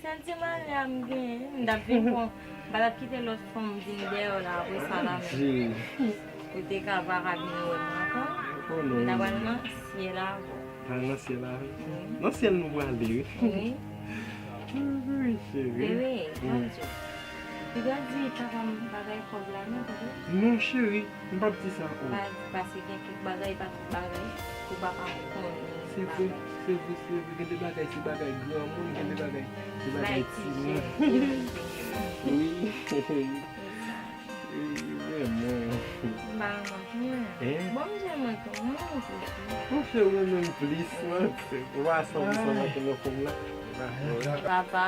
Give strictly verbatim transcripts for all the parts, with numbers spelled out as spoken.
Santiman la m genyen, m t ap vin pran, m pa t ap kite lòt fanm vin dèyè w la apre sa la menm. Ou te ka pa ka vin wè m ankò. M ta pral nan syèl avè w. Pral nan syèl avè m. Wi. Nan syèl nou prale, wi. Wi. Wi, cheri. Bebe, Anjo. Piga di papa m bagay kòb la non, tande? Non, cheri, m p ap di sa ankò. Pa, paske gen kèk bagay, pa tout bagay pou papa m konnen. Se vre, se vre, se vre. Gen de bagay, se bagay granmoun, gen de bagay, se bagay timoun. Wi. Wi, vrèman. M pa renmen w. Bon, m renmen w tou, mwen renmen w tou. Monchè, ou renmen m plis, man. Ou pa san pou san nan fanm la. Papa.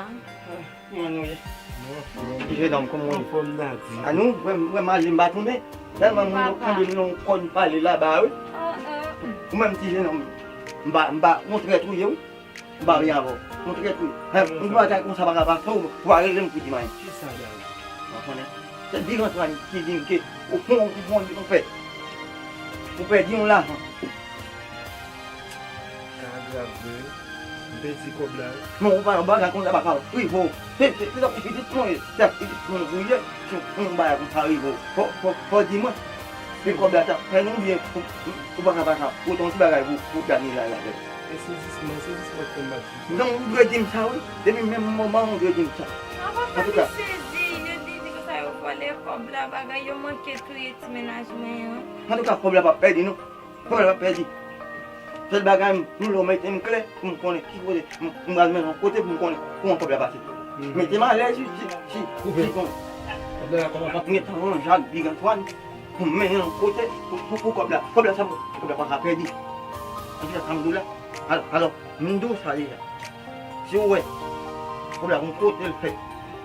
Kòman nou ye? Ti jenòm, kòman w ye? Anfòm, Dadi. A nou, wè m, wè m ale, m pa tounen. Tèlman moun yo kenbe m nan yon kòn pale laba, wi. Ou menm, ti jenòm, m pa, m pa, yon trèt ou ye, wi. M pa byen avè w. Yon trèt ou ye. Yon bagay konsa pa ka pase w, ou pa rele m pou di m anyen. Kisa, Dadi? Ou konnen? Se Big Antoine ki di m ke ou pran, ou pran, ou pè-, ou pèdi yon lajan. Sa grav vre, wi. M pèdi kòb la, wi. Non, ou pa, bagay konsa pa ka rive w. Se, se, se tankou pitit mwen ye. Se ak pitit mwen ou ye. Si yon bagay konsa rive w, fò, fò, fò di mwen. Se kòb la t ap fè nou byen. Ou, ou, ou pa ka pa ka pote yon ti bagay pou, pou Daniela la avè l. E sezisman, sezisman k fè m pa di sa. Non, ou dwe di m sa, wi. Depi menm moman, ou dwe di m sa. An tou ka, m sezi, yo di, di konsa yo vòlè kòb la, bagay, yo manke touye ti mennaj mwen an. Antouka, kòb la p ap pèdi, non. Kòb la p ap pèdi. Sèl bagay, m, nou lè w mete m klè, pou m konnen ki kote, m, m pral mennen yon kote pou m konnen kòman kòb la pase. Mete m alèz, wi, si, si, si konnen. M gentan ranje ak Big Antoine, pou m mennen yon kote, pou, pou, pou kòb la. Kòb la, sa, kòb la pa ka pèdi. Antouka, sa m di w la. Al-, alò, m di w sa deja. Si w wè, kòb la gon kote l fèt,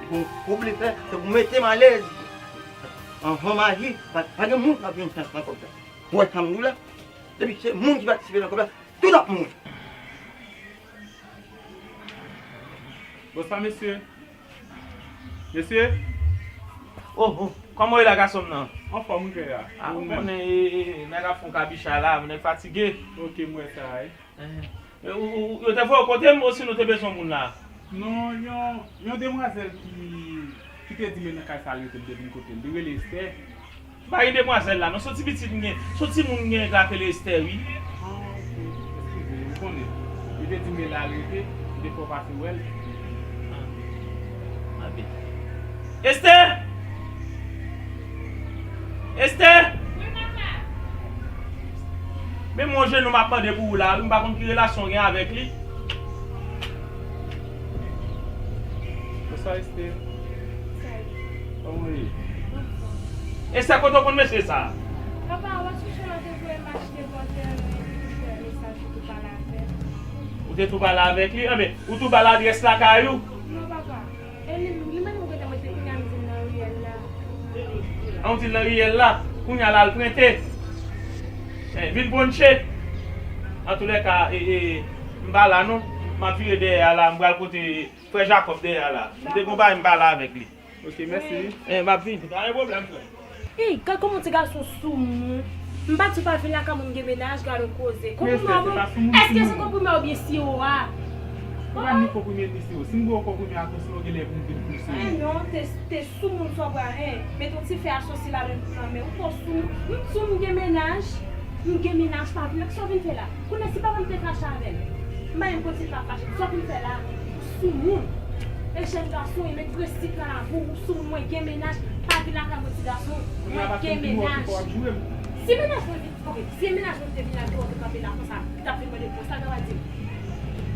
gon koub li fè, se pou mete m alèz. Anvan m aji, pa, pa gen moun k ap jwenn chans nan kòb la. Ou wè sa m di w la? Depi se moun ki patisipe nan kòb la, tout ap mouri. Bonswa, mesye. Mesye. Oh, oh. Kòman w ye la, gason m nan? Anfòm, wi, frè a. A, ou konnen, e, e, e, nèg ap fè yon kabicha la, nèg fatige. Ok, m wè sa, wi. Enhen. E, ou, ou, ou, yo te voye w kote m, osinon w te bezwen moun la? Non, yon, yon demwazèl ki, ki te di m nan kay sa l rete, m te vin kote l. Li rele Esther. M pa gen demwazèl la, non. Se yon ti pitit m gen, se yon timoun m gen k rele Esther, wi. Ah, ok. Eskize, m konnen. Li te di m la l rete, m te fè w pase wè l. Ah. Esther! Esther! Wi, papa. Men m yon jenou m ap mande pou ou la, wi, m pa konn ki relasyon w gen avèk li. Bonswa, Esther. Salut. Kòman w ye? Esther, kote w konn mesye sa a? Papa, wè sou chemen te voye m achte bòtèl, epi li fè mesaj pou pale avè l. Ou te tou pale avèk li? Anben, ou tou ba l adrès lakay ou? Non, papa. E li, li menm ou gentan mete kounye a m di l nan riyèl la. An, ou di l nan riyèl la, kounye a l al prente. Eh, vin ponche. Antoulèka, e, e, m pa la non. M ap vire dèyè a la, m pral kote frè Jakòb dèyè a la. M te gon bagay m pale avèk li. Ok, mèsi. Eh, m ap vini. Pa gen pwoblèm, frè. Ey, gad kòman ti gason soumoun. M pa di w pa vin lakay mwen, m gen mennaj, gad yon koze. Konprann mwen, èske se konprann mwen oubyen siwo a? Ou pa ni konprime ni siwo. Si m gen yon konprime atò, sinon genlè pou m vin plis serye. Eh non, te, te soumoun sa w pral, hen. Mete yon ti fè asosi ladan nan men w. Ou twò soumoun. M soumoun, m gen mennaj. M gen mennaj, pa vin. Sa w vin fè la? Kounye a, si papa m te fache avè m, m pa menm konn si l t ap fache. Sa w vin fè la? Ou soumoun. E jèn gason, e met prensip nan lavi w, ou soumoun, mwen gen mennaj, pa vin lakay mwen ti gason, mwen gen mennaj. Si mennaj mwen vin, ok, si mennaj mwen te vin la, te wè w te kanpe la konsa, li t ap vin mande pou sa, sa w ap di m?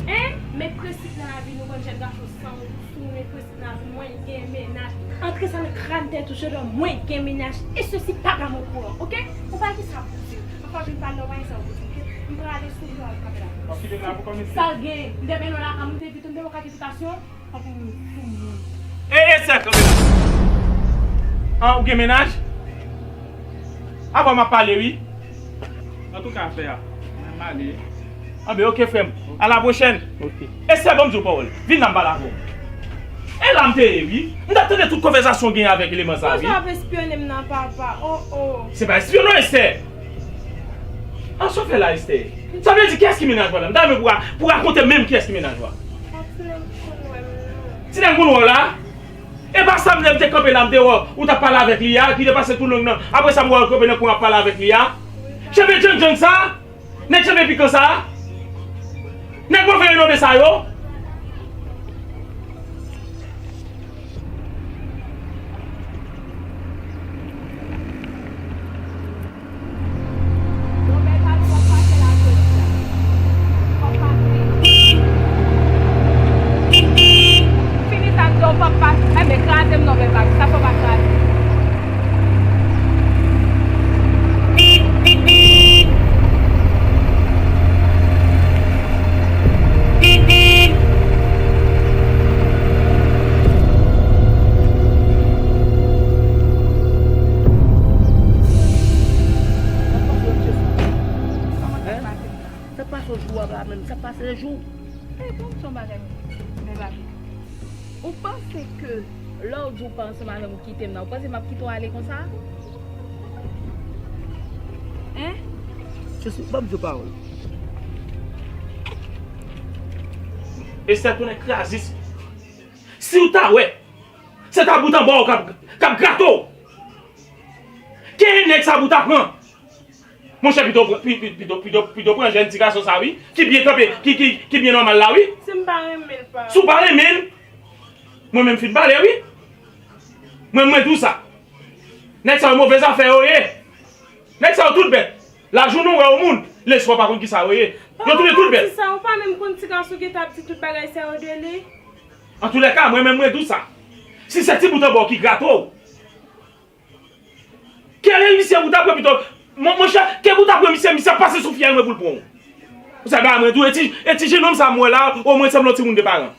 Hein? Met prensip nan lavi nou, bann jèn gason san wont, ou soumoun, met prensip nan lavi mwen gen mennaj. Antre sa nan kràn tèt ou, jèn, mwen gen mennaj, e sesi papa m okouran, ok? Ou pa gen sa pou di. Anfwa vin pale, ou pa gen sa pou di, ok? M prale sou ou, al kanpe la. W ap kite m la pou kòmanse? Sa l gen? M te mennen w lakay mwen, m te envite w, m te ba w kat envitasyon. Anpil moun sou moun. E, e, sè, kanpe la. An, ou gen mennaj? Avan m ap pale, wi. Antouka, frè, mwen m ale. Anben, ok, frè m. A la pwochèn. Ok. Esther, ban m di w pawòl. Vin la m pale avè w. E la m te ye, wi. M t ap tande tout konvèsasyon w genyen avèk eleman sa a, wi. Poukisa w ap espyone m nan, papa? Oh, oh. Se pa espyone, Esther. An, sa w fè la, Esther? Sa vle di kiyès ki mennaj w la? M ta renmen pou w ra-, pou w rakonte m menm kiyès ki mennaj w la. Ti nèg konn wè m nan. Ti nèg konn wè w la? E pa sa m te kanpe la, m te wè w t ap pale avèk li a, ki te pase tout long nan. Apre sa, m wè w kanpe nan kwen w ap pale avèk li a. Cheve djandjang sa? Nèg cheve pikan sa? Nèg move renome sa yo? Yon bèl pati w ap pase la jodi a. W ap pase. Fini sa m di w p ap pase. Enben, kraze m non, bèl pati. Sa fò pa kraze. Sa pase jou a la menm, sa pase jou. Ey, bon, se yon bagay, men bagay. Ou panse ke lè w di w pa ansanm avè m, ou kite m nan, ou panse m ap kite w ale konsa? Hein? Jesi, ban m di w pawòl. Esther tounen krazis. Si w ta wè, se ta bout anba w k ap, k ap grate w. Kenyen nèg sa pou w ta pran? Monchè, pito, pi-, pi-, pito, pito, pito pran jèn ti gason sa, wi. Ki byen kanpe, ki, ki, ki byen nòmal la, wi. Si m pa renmen l, pa. Si w pa renmen l, mwen menm fin pale, wi. Mwen, mwen di w sa. Nèg sa yo move zafè yo ye. Nèg sa yo tout bèt. Lajounen w wè yon moun, leswa w pa konn kisa yo ye. Yo tounen tout bèt. Papa, w pa di sa, ou pa menm konn ti gason ki t ap di tout bagay sa yo de li. Antoulèka, mwen menm mwen di w sa. Si se ti bout anba w ki grate w, kere misye pou ta pran pito. Mon, monchè, ke pou ta pran misye, misye ap pase sou fyèl mwen pou l pran w. Ou sa ba mwen di w, e ti, e ti jenòm sa m wè la, omwen sanble yon timoun de paran.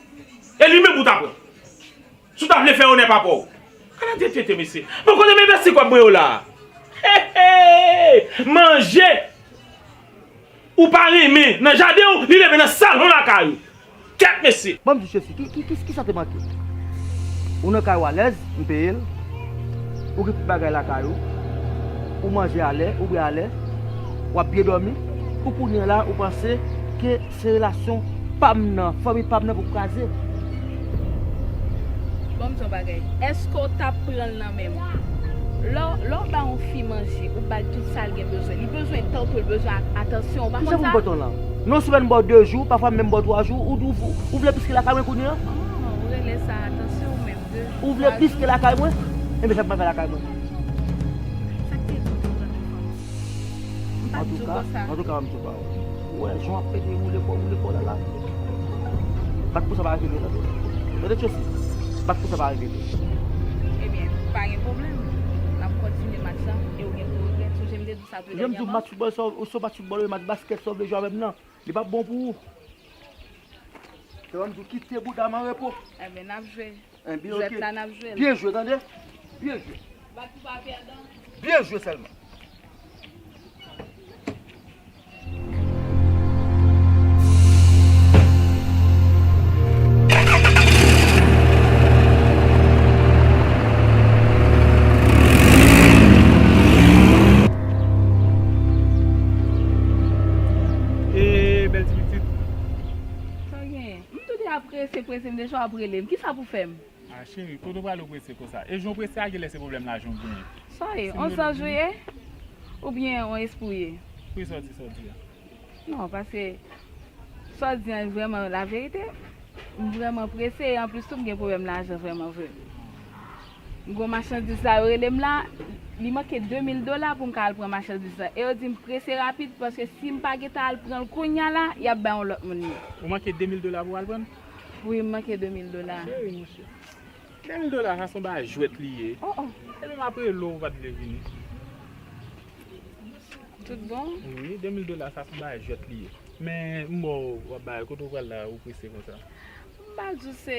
E li menm pou ta pran. Si w ta vle fè onè papa w. Gad tete, mesye. Bon, kote m envesti kòb mwen yo la? He, he! Manje! Ou pa renmen nan jaden w, li leve nan salon lakay ou. Kèt, mesye! Ban m di w, Jesi, ki, ki, ki, kisa te manke? Ou nan kay ou alèz, m peye l. Ou gen tout bagay lakay ou. Ou manje alè, ou bwè alè. W ap byen dòmi. Pou kounye a la, ou panse ke se relasyon pa m nan, fanmi pa m nan pou kraze. Bon, m di yon bagay. Èske w t ap pran l nan men m? Lè w, lè w ba yon fi manje, ou ba l tout sa l gen bezwen. Li bezwen tan pou l, bezwen a-, atansyon, ou pa konn sa? Kisa pou m ba w tan la? Nan yon semèn, m ba w de jou, pafwa m menm ba w twa jou. Ou, ou, ou, ou vle plis ke lakay mwen kounye a? Oh, ou rele sa atansyon ou menm, de jou, twa jou? Ou vle plis ke lakay mwen? Enben, fè m pa fè lakay mwen. Sa k te di w pou w tankou fanm? M pa t di w konsa. Antouka, antouka, m di w pa. Ou wè, jan w ap pete woule kò, woule kò w la la. Bat pou sa pa rive nou, tande. Tande, Chelsea. Bat pou sa pa rive nou. Ebyen, pa gen pwoblèm. N ap kontinye match la e ou gen pou regrèt. Sonje m te di w sa tou dènyèman. Jan m di w, match foutbòl, se yon, se yon match foutbòl, wi, match baskèt, sa w vle jwe avè m nan. Li p ap bon pou ou. Se ban m di w, kite bouda m an repo. Ebyen, n ap jwe. Ebyen, jwèt la, n ap jwe l. Byen jwe, tande? Byen jwe. Bat pou pa pèdan. Byen jwe sèlman. M tou deja prese, prese, m deja ap rele m. Kisa pou fè m? A, cheri, kote w prale w prese konsa? E jan w prese a, genlè se pwoblèm lajan w genyen. Sa ye, on zanj ou ye? Oubyen on espri w ye? Ki sòti, sòti a? Non, paske sa w di an vrèman laverite. M vrèman prese, e anplis tou, m gen pwoblèm lajan vrèman vre. M gen yon machandiz la, yo rele m la, li manke de mil dola pou m ka al pran machandiz la. E yo di m prese rapid, paske si m pa gentan al pran l kounye a la, y ap bay yon lòt moun li. Ou manke de mil dola pou w al pran l? Wi, m manke de mil dola. Cheri, monchè. De mil dola, sa se yon bagay jwèt li ye. Oh, oh. Epi m ap rele w, ou pa t vle vini. Tout bon? Wi, de mil dola, sa se yon bagay jwèt li ye. Men, m wè w ap bay, kote w pral la, ou prese konsa? M pa di w se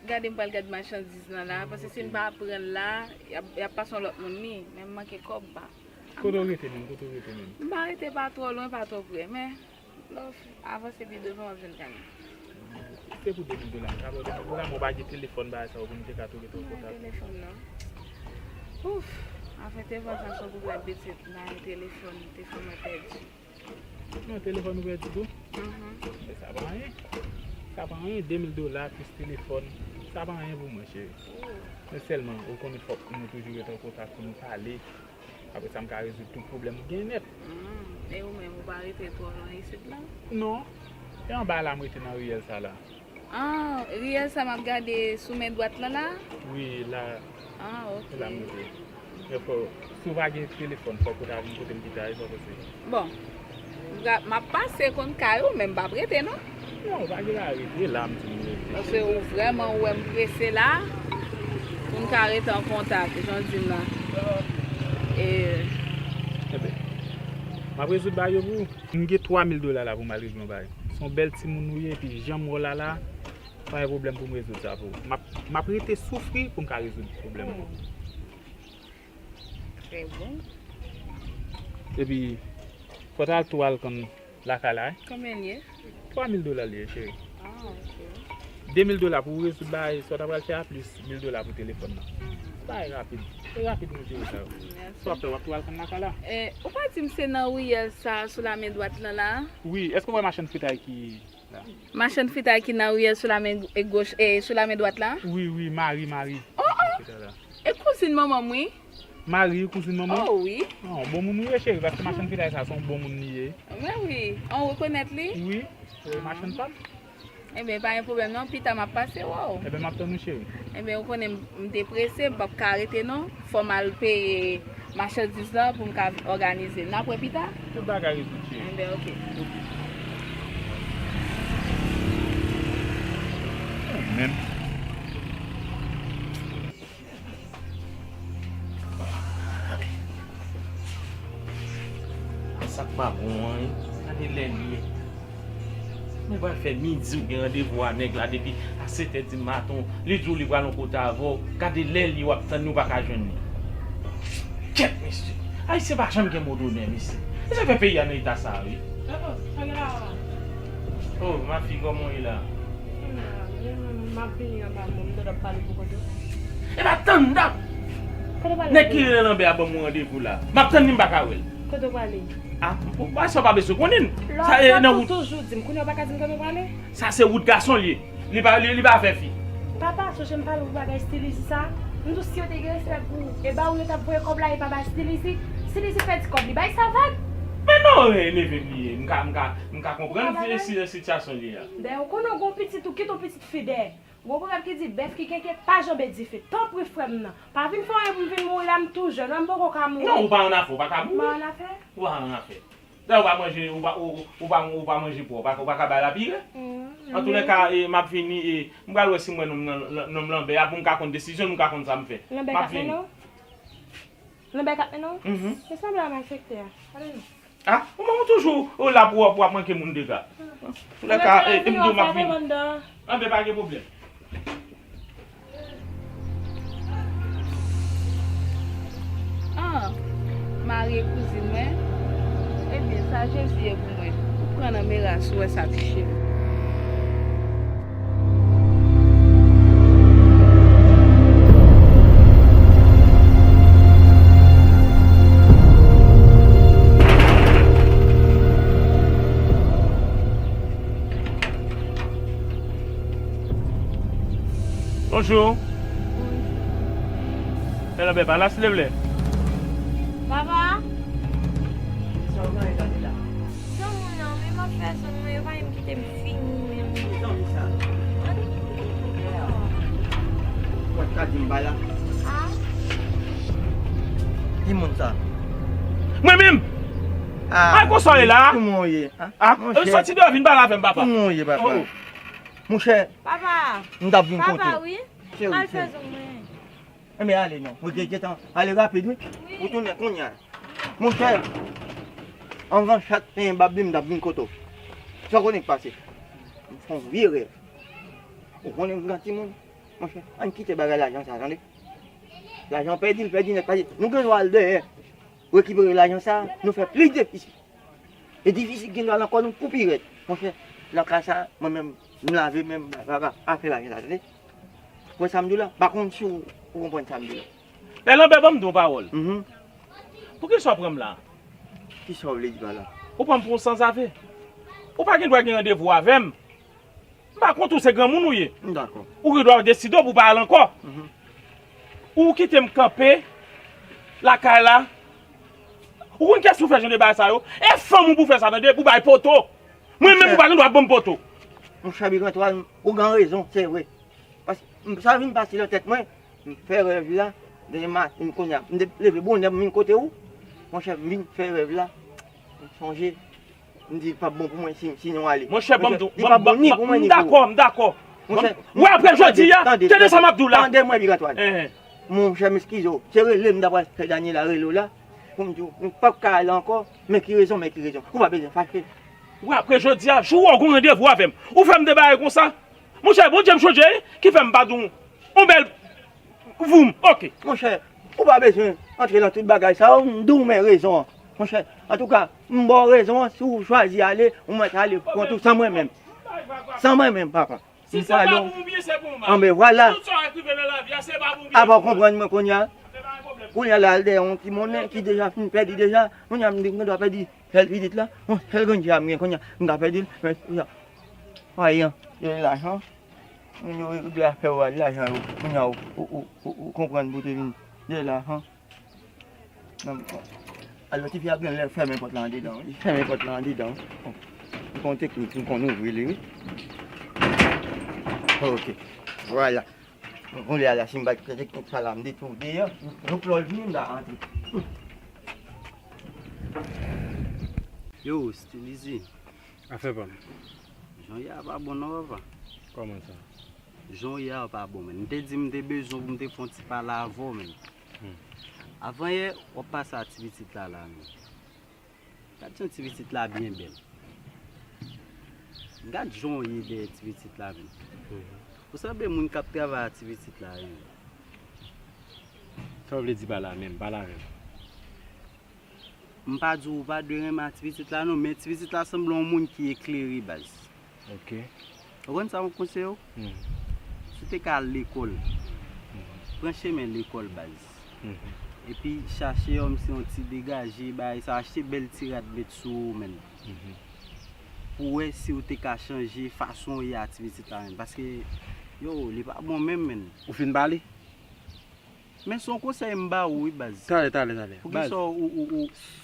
gade m pral gade machandiz lan la, paske si m pa pran l la, y ap, y ap pase yon lòt moun li, men m manke kòb pa. Kote w rete menm? Kote w rete menm? M pa rete pa twò lwen, pa twò pre, men lè w avanse pi devan, w ap jwenn kay mwen. Se pou de mil dola. Sa pou de mil dola, mwen pa gen telefòn, bagay sa yo pou m te ka tou rete an kontak. Mwen telefòn nan. Ouf, afè te vann sa se yon pwoblèm pitit, m pa gen telefòn, telefòn mwen pèdi. Non, telefòn ou pèdi tou? Mhm. Men sa pa anyen. Sa pa anyen, de mil dola plis telefòn. Sa pa anyen pou mwen, cheri. Oh. Men sèlman, ou konnen fòk nou toujou rete an kontak pou nou pale. Apre sa, m ka rezoud tout pwoblèm ou gen nèt. Hmm, e ou menm, ou pa rete twò lwen isit la? Non. E anba la, m rete nan riyèl sa la. Ah, riyèl sa m ap gade sou men dwat lan la? Wi, la. Ah, ok. Se la m rete. Men fò, si w pa gen telefòn, fòk ou ta vin kote m pita, e sa w panse? Bon, m pra-, m ap pase konn kay ou, men m p ap rete, non. Non, ou pa gen la rete, la m di m rete. Paske ou vrèman wè m prese la, pou n ka rete an kontak, jan w di m la. E. Enben, m ap rezoud bagay yo pou ou. M gen twa mil dola la pou m al regle yon bagay. Se yon bèl timoun ou ye, epi jan m wè w la la, pa gen pwoblèm pou m rezoud sa pou ou. M ap, m ap rete soufri pou m ka rezoud pwoblèm ou. Trè bon. Epi, fò w ta al tou al konn lakay la, wi. Konbyen l ye? Twa mil dola l ye, cheri. Ah, ok. De mil dola pou w rezoud bagay sa w ta pral fè a, plis mil dola pou telefòn nan. Mhm. Se bagay rapid. Se rapid nou jere sa yo. Mèsi. Sa w ap fè, w ap tou al konn lakay la? Eh, ou pa di m se nan riyèl sa, sou la men dwat lan la? Wi, èske w wè machann fritay ki la? Machann fritay ki nan riyèl sou la men g-, e goch, e sou la men dwat la? Wi, wi, Mari, Mari. Oh, oh! Machann fritay la. E kouzin manman m, wi. Mari, kouzin manman? Oh, wi. Oh, bon moun ou ye, cheri, paske machann fritay sa, se yon bon moun li ye. Mwen wi. An, ou rekonèt li? Wi, se machann pa m. Enben, pa gen pwoblèm non, pita m ap pase wè w. Enben, m ap tann ou, cheri. Enben, ou konnen m, m te prese, m p ap ka rete non. Fò m al peye machandiz la pou m ka òganize. N ap wè pita? Tout bagay rezoud, cheri. Enben, ok. Ou menm. Sa k pa bon an, gade lè l ye. Mwen pral fè midi, ou gen randevou a nèg la depi a sèt è di maten, li di w li pral yon kote avè w. Gade lè l ye, w ap tann li, ou pa ka jwenn li. Kèt, mesye. Ayisyen pa janm gen mo donè, mesye. Mesye fè peyi a nan eta sa a, wi. Oh, ma fille, kòman w ye la? M ap vini anba, m t ap pale pou kote. E pa tann, tann! Kote w prale? Nèg ki rele Lanbè a ban m yon randevou la. M ap tann li, m pa ka wè l. Kote w prale? Ah, ou pa, sa w pa bezwen konnen. Sa e nan wout. Toujou di m, kounye a w pa ka di m kote w prale? Sa se wout gason l ye. Li pa, li, li pa fè fi. Papa, sonje m pale w pou bagay Stilisi sa. M di w si yo te gen respè pou ou, e ba ou yo t ap voye kòb la, e pa ba Stilisi. Stilisi pèdi kòb li, bay sa vag. Men non, e neve m li ye. M ka, m ka, m ka konprann si, si, sitiyasyon li a. Dayè, ou konnen w gen yon pitit, ou kite yon pitit fi dèyè. Gon pwovèb ki di, bèf ki kenken pa janbe dife. Tanpri, frè m nan. Pa vin fè anyen pou m vin mouri la, m tou jèn. Wè m poko ka mouri. Non, ou pa annafè, ou pa ka mouri. M pa annafè? Ou pa annafè. Dayè, ou pa manje, ou pa, ou, ou pa, ou pa manje pwa, ou pa, ou pa ka bay la pire. Antoulèka, e, m ap vini, e, m pral wè si m wè nonm nan, nonm Lanbè a, pou m ka konn desizyon, pou m ka konn sa m fè. M ap vini. Lanbè k ap mennen w? Mhm. Men sanble a malfektè a. Ale non. Ah, ou, ou toujou ou la pou, pou w ap manke moun dega. Antoulèka, e, e, m di w m ap vini. Anben, pa gen pwoblèm. Ah, Mari e kouzin mwen. Ebyen, sa Jezi ye pou mwen. Ou pran nan meras, ou wè sa piche. Bonjou. Pè Lanbè, pa la silvouplè. Papa. Sa w genyen tande la? Zanmi w nan, men m ap fè zanmi mwen, yo pa menm kite m fini menm. Ki zanmi sa? Ann. Ou pa t ka di m pa la? A? Ki moun sa? Mwen menm! A, ay, konsa w ye la? Kouman w ye? A, monchè, soti deyò, vin pale avè m, papa. Kouman w ye, papa? Oh. Monchè, papa, m t ap vin kote w. Papa, wi. Cheri, m al fè zong mwen. Enben, ale non. Mwen gen, gentan ale rapid, wi. Wi. Ou tounen kounye a. Monchè, anvan chat penyen bab li, m t ap vin kote w. Sa w konnen k pase? M fè yon vye rèv. Ou konnen m gran timoun. Monchè, ann kite bagay lajan sa, tande. Lajan pèdi, l pèdi nèt, pèdi. Nou gen dwa al dèyè, rekipere lajan sa, nou fè plis defisi. E defisi ki gen dwa nan kò nou pou pi rèd. Monchè, nan ka sa, mwen menm, m lave men m, pa, pa, pa fè bagay sa, tande. Ou wè sa m di w la? M pa konn si w, ou konprann sa m di w la. Pè Lanbè, ban m di w yon pawòl. Mhm. Poukisa w pran m la? Kisa w vle di pa la? Ou pran m pou yon sanzave. Ou pa gen dwa gen randevou avè m. M pa kont ou, se granmoun ou ye. M dakò. Ou gen dwa deside w pou w pa al ankò. Mhm. Ou kite m kanpe lakay la. Ou konn kiyès pou fè jan de bagay sa yo? E fanm ou pou fè sa, tande, pou bay poto. Mwen menm, ou pa gen dwa ban m poto. Monchè Big Antoine, ou gen rezon, se vre. Paske m, sa vin pase nan tèt mwen, m fè rèv la, demen maten kounye a, m te leve bonè pou m vin kote ou. Monchè, m vin fè rèv la, m sonje, m di, li p ap bon pou mwen si, si nou ale. Monchè, ban m di w, li p ap bon ni pou mwen, ni pou ou. M dakò, m dakò. Monchè, wi, apre jodi a, tande, tande sa m ap di w la. Tande mwen, Big Antoine. Monchè, m eskize w. Se rele m ta pral fè Daniela rele w la. Pou m di w, m p ap ka ale ankò. Men ki rezon, men ki rezon. Ou pa bezwen fache. Wi, apre jodi a, jou w gon randevou avè m. Ou fè m de bagay konsa. Monchè, Bondye m chonje, ki fè m pa di w yon bèl voum. Oke. Monchè, ou pa bezwen antre nan tout bagay sa yo, m di w men rezon an. Monchè, antouka, m ba w rezon an, si w chwazi ale, ou mèt ale pou kont ou san mwen menm. San mwen menm, papa. Si se pa pou m byen, se pou m mal. Anben, vwala. Tout sa k rive nan lavi a, se pa pou m byen. Apa w konprann mwen kounye a? Kounye a la, al dèyè yon ti monnen ki deja fin pèdi deja. Kounye a, m di, m gen dwa pèdi sèl pitit la. Bon, sèl grann ti a m gen kounye a, m ka pèdi l. Men, kounye a, wayan, de lajan. Moun yo regle afè yo a, lajan yo. Kounye a, ou, ou, ou, ou, ou konprann pou te vin de lajan. Nan, alò, tifi a gen lè fèmen pòt la andedan, wi. Li fèmen pòt la andedan, wi. Bon, li gon teknik, li konn ouvri li, wi. Oke. Vwala. Bon, kounye a la, si m pa t fè teknik sa la, m detwi w deyò. Nou plòl vini, m ta antre. Yo, Stilizi. Afè pa m. Jan w ye a pa bon non, papa. Kòman sa? Jan w ye a pa bon, menn. M te di m te bezwen pou m te fè yon ti pale avè w, menn. Hmm. Avanyè, w ap pase a ti pitit la, la, menn. Gad jan ti pitit la byen bèl. Gad jan w ye dèyè ti pitit la, menn. Hmm. Ou sanble moun k ap travay a ti pitit la, menn. Sa w vle di pa la menm? Pale avè m. M pa di w pa dwe renmen a ti pitit la non, men ti pitit la sanble yon moun ki eklere, baz. Ok. Ou konn sa m ap konseye w? Hmm. Si w te ka al lekòl, hmm, pran chemen lekòl, baz. Hmm. Epi chache yon, se yon ti degaje, bagay sa, achte bèl ti rad met sou ou, menn. Hmm. Pou w wè si w te ka chanje fason w ye a ti pitit la, menn. Paske, yo, li pa bon menm, menn. Ou fin pale? Men se yon konsèy m ba ou wi, baz. Talè, talè, talè. Poukisa ou, ou, ou, ou...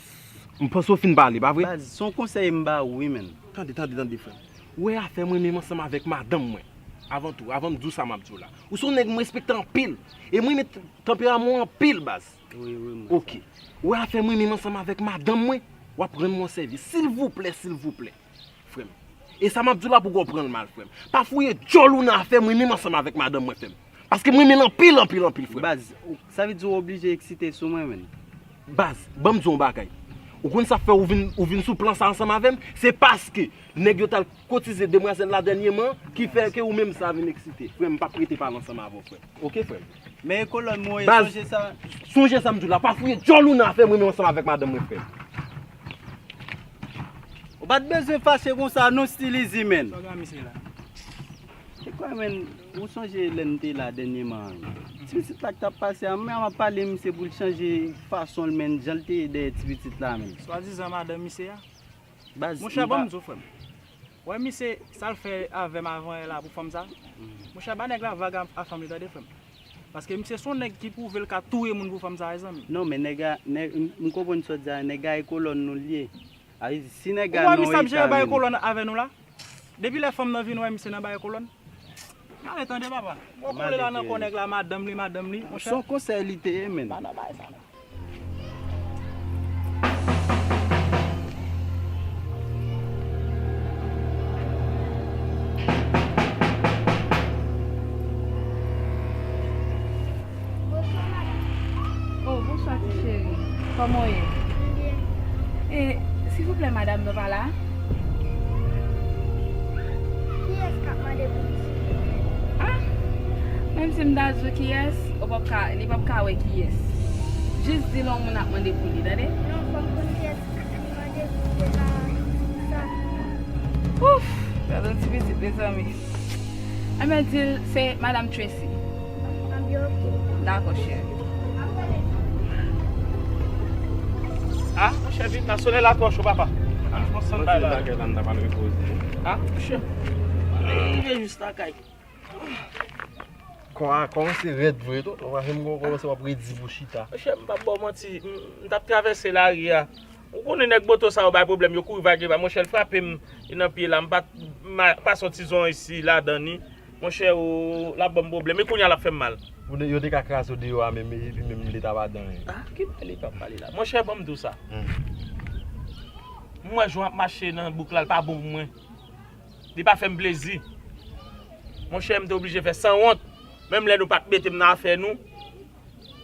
M panse w fin pale, pa vre? Baz, se yon konsèy m ba ou wi, menn. Tande, tande, tande, frè m. Ou wè afè mwen menm ansanm avèk madanm mwen. Avan tou, avan m di w sa m ap di w la. Ou se yon nèg m respekte anpil. E mwen renmen t-, tanperaman w anpil, baz. Wi, wi, mwen. Ok. Ou wè afè mwen menm ansanm avèk madanm mwen, w ap rann mwen sèvis. Silvouplè, silvouplè. Frè m. E sa m ap di w la poko pran l mal, frè m. Pa fouye djòl ou nan afè mwen menm ansanm avèk madanm mwen, frè m. Paske mwen renmen l anpil, anpil, anpil, frè m. Baz, ou, sa vle di w oblije eksite sou mwen, menn. Baz, ban m di w yon bagay. Ou konn sa k fè ou vin, ou vin sou plan sa ansanm avè m? Se paske nèg yo t al kotize demwazèl la dènyèman ki fè ke ou menm sa vin eksite. Frè m, m p ap rete pale ansanm avè w, frè m. Ok, frè m? Men e kolòn mwen, sonje sa. Sonje sa m di w la, pa fouye djòl ou nan afè mwen menm ansanm avèk madanm mwen, frè m. Ou pa t bezwen fache konsa non, Stilizi, menn. Sa w gen a misye la? Se kwa, menn, ou sonje lè n te la dènyèman an? Ti pitit la k t ap pase a, mwen m ap pale misye pou l chanje fason l, menn, jan l te ye dèyè ti pitit la, menn. Swadizan madanm misye a? Baz, monchè, ban m di w, frè m. Wè misye, sa l fè avè m avan yè la pou fanm sa. Monchè, ba nèg la vag a, a fanm li, tande, frè m. Paske misye se yon nèg ki pwouve l ka touye moun pou fanm sa, mezanmi. Non, men nèg la, nèg, m, m konprann sa w di a, nèg la e kolòn nou l ye. A, si nèg la nan yon eta menm. Ou wè misye ap jere bay kolòn avè nou la? Depi lè fanm nan vin wè misye nan bay kolòn. Ale tande, papa. Bon, kole la nan kò nèg la, madanm li, madanm li, monchè. Se yon konsèy li te ye, menn. Pa nan bay sa, non. Oh, bonswa, ti cheri. Kòman w ye? M byen. E, silvouplè, madanm nan pa la? Kiyès k ap mande pou li, silvouplè? Ah, menm si m ta di w kiyès, ou p ap ka, li p ap ka wè kiyès. Jis di l yon moun ap mande pou li, tande? Non, fò m konn kiyès ki mande pou li, se pa sa. Ouf, gade yon ti pitit, mezanmi. Enben, di l se Madam Tracy. Enben, ok. Dakò, cheri. Ah, monchè, vin la, solèy la twò cho, papa. Ann pran sandal la. Bagay la, m ta pral repoze. Ah, monchè. Rive jis lakay. Kò a kòmanse rèd vre, tonton. Paske m kòmanse w ap redi pou chita. Monchè, m p ap ba w manti. M, m t ap travèse lari a. Ou konnen nèg moto sa yo bay pwoblèm, yo kouri vagabon. Monchè, l frape m nan pye la, m pa t ma-, pase yon ti zòn isi ladan ni. Monchè, o, l ap ban m pwoblèm. E kounye a l ap fè m mal. Ou de-, yo te ka kraze w deyò a menm, epi menm leta pa di anyen. Ah, ki bagay li p ap pale la? Monchè, ban m di w sa. Hmm. M wè jan w ap mache nan bouk la, l pa bon pou mwen. Li pa fè m plezi. Monchè, m te oblije fè sanwont. Menm lè nou pa t mete m nan afè nou,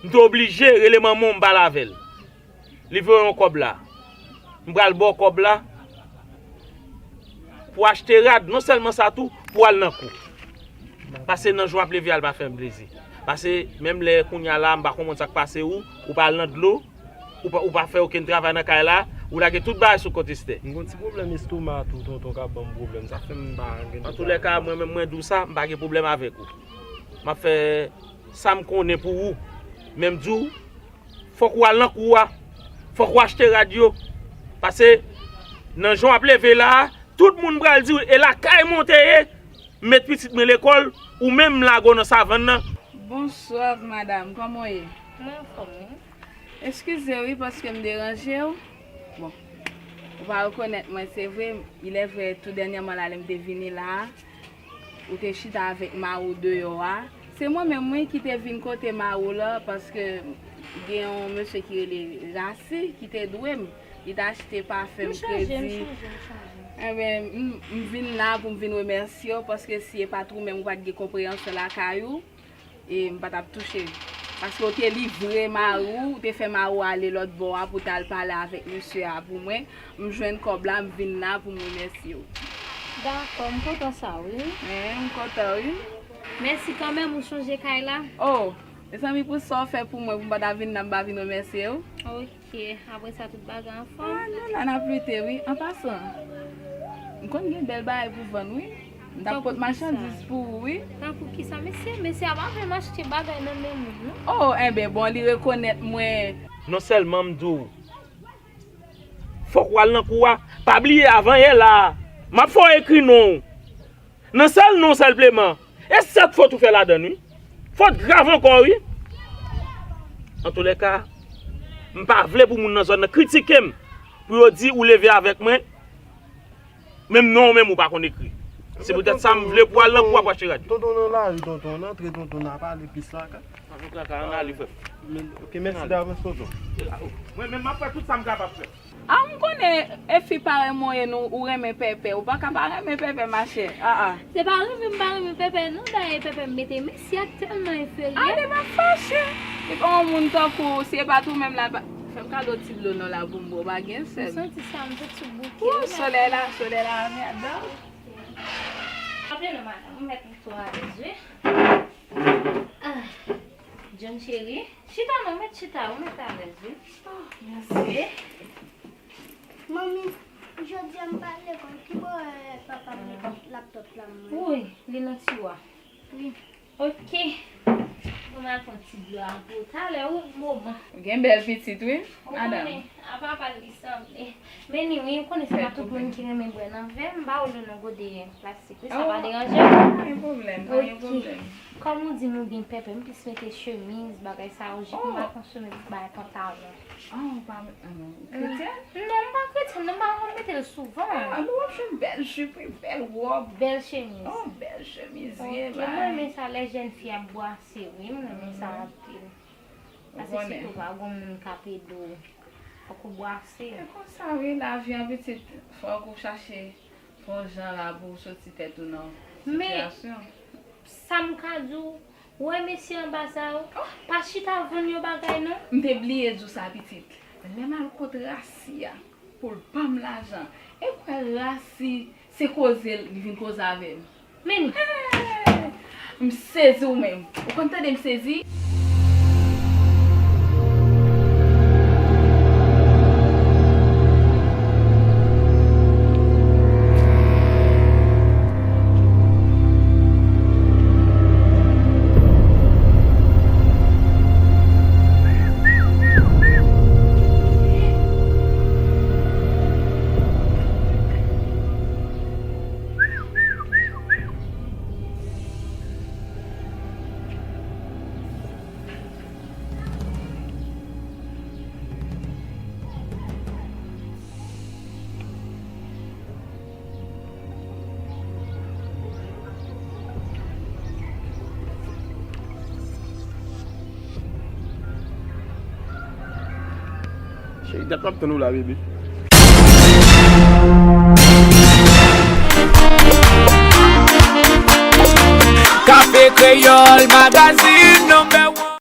m te oblije rele manman w, m pale avè l. Li voye yon kòb la. M pral ba w kòb la pou achte rad, non sèlman sa tou, pou al nan kou. Pase nan jou ap leve a, l pa fè m plezi. Pase menm lè kounye a la, m pa konprann sa k pase ou, ou pa al nan dlo, ou pa, ou pa fè okenn travay nan kay la, ou lage tout bagay sou kont Estè. M gon ti pwoblèm estoma tou, tonton, k ap ban m pwoblèm, sa fè m pa gen... Antoulèka, mwen menm, mwen di w sa, m pa gen pwoblèm avèk ou. M ap fè sa m konnen pou ou. Men m di w, fòk ou al nan kou a. Fòk ou achte rad yo. Pase, nan jan w ap leve la a, tout moun pral di w, e lakay mwen w te ye, m met pitit mwen lekòl, ou menm m lage w nan savann nan. Bonswa, madanm. Kòman w ye? Mwen anfòm, wi. Eskize, wi, paske m deranje w. Bon, ou pa rekonèt mwen, se vre. Il est vrai, tou dènyèman la, lè m te vini la a, ou te chita avèk mari w deyò a. Se mwen menm, wi, ki te vin kote mari w la, paske gen yon mesye ki rele Raci, ki te dwe m. Li t achte pafen m kredi. M chanje, m chanje, m chanje. Enben, m, m vin la pou m vin remèsye w, paske si e pa t ou menm, ou pa t gen konpreyansyon lakay ou. E m pa t ap touche. Paske w te livre mari w, ou te fè mari w ale lòt bò a pou w t al pale avèk mesye a pou mwen. M jwenn kòb la, m vin la pou m remèsye w. Dakò, m kontan sa, wi. Wi, m kontan, wi. Mèsi kanmenm, ou chonje kay la. Oh, mezanmi, pou sa w fè pou mwen, pou m pa ta vin la, m pa vin remèsye w. Ok. Ke apre sa, tout bagay anfòm. Ah, nou la, n ap lite, wi. An pasan, m konn gen bèl bagay pou vann, wi. M t ap pot machandiz pou ou, wi. Tankou kisa? Mesye, mesye a pa vle m achte bagay nan men moun, non. Oh, enben, bon, li rekonèt mwen. Non sèlman m di w, fòk w al nan kou a. Pa bliye, avan yè la a, m ap fè w ekri non w. Nan sèl non sèlpleman. E sèt fot ou fè ladann, wi. Fot grav ankò, wi. Antoulèka, m pa vle pou moun nan zòn nan kritike m, pou yo di ou leve avèk mwen, menm non w menm ou pa konn ekri. Se poutèt sa m vle pou w al nan kou a pou achte rad yo. Tonton nan lari, tonton, antre, tonton, n a pale plis la. Antoulèka, ann ale, frè m. Ok, mèsi davans, tonton. Mwen menm, m ap fè tout sa m kapab fè. Ah, m konnen, e fi parèy mwen ye, nou, ou renmen pèpè. Ou pa ka pa renmen pèpè, machè. Ah, ah. Se pa renmen m pa renmen pèpè, non. Dayè, pèpè m mete, mesye a tèlman enferyè. Ah, li pa fache. Li pa yon moun tankou, si e pa t ou menm la, pa, fè m kado ti dlo non la pou m bwè, w pa gen sèl. M santi sa, m santi sou bouke. Wou, solèy la, solèy la, mèd. Ape non, madanm, ou mèt mete w alèz, wi. Ah, John cheri, chita non, mèt chita, ou mèt alèz, wi. Ah, mèsi. Wi. Manmi, jodi a m pa al lekòl, ki bò, eh, papa m met laptòp la mwen? Wi, li nan tiwa. Wi. Ok. Mwen al pran ti dlo a pou talè, wi, moman. Ou gen bèl pitit, wi, madanm. Ou konnen, apa pale li sanble. Men ni, wi, ou konnen se pa tout moun ki renmen bwè nan vè. M ba ou dlo nan gode plastik, wi, sa pa deranje w? Pa gen pwoblèm, pa gen pwoblèm. Kòm ou di nou gen pèpè, m plis mete chemiz, bagay sa yo, jip, m pa konsome bagay pantalon. Ah, ou pa, ah non, ou kretyèn? Non, m pa kretyèn, non, m pa konn mete l souvan. Ah, nou w ap jwenn bèl jip, wi, bèl wòb. Bèl chemiz. Oh, bèl chemiz, ye, bay. Ok, mwen renmen sa, lè jèn fi ap bwase, wi, m renmen sa anpil. Paske sitou pa gon moun k ap ede w, fòk ou bwase. E konsa, wi, lavi an pitit, fòk ou chache fè yon jan la pou w soti tèt ou nan sitiyasyon. Men, sa m ka di w, ou wè mesye anba sa yo, pa chita vann yo bagay non. M te bliye di w sa, pitit. Lè m al kot Rasi a pou l ban m lajan, e kwè Rasi se koze l li vin koze avè m. Men ni. M sezi ou menm. Ou konn tande m sezi? Cheri, dat m ap tann ou la, bebe. Kafe Kreyòl Magazine.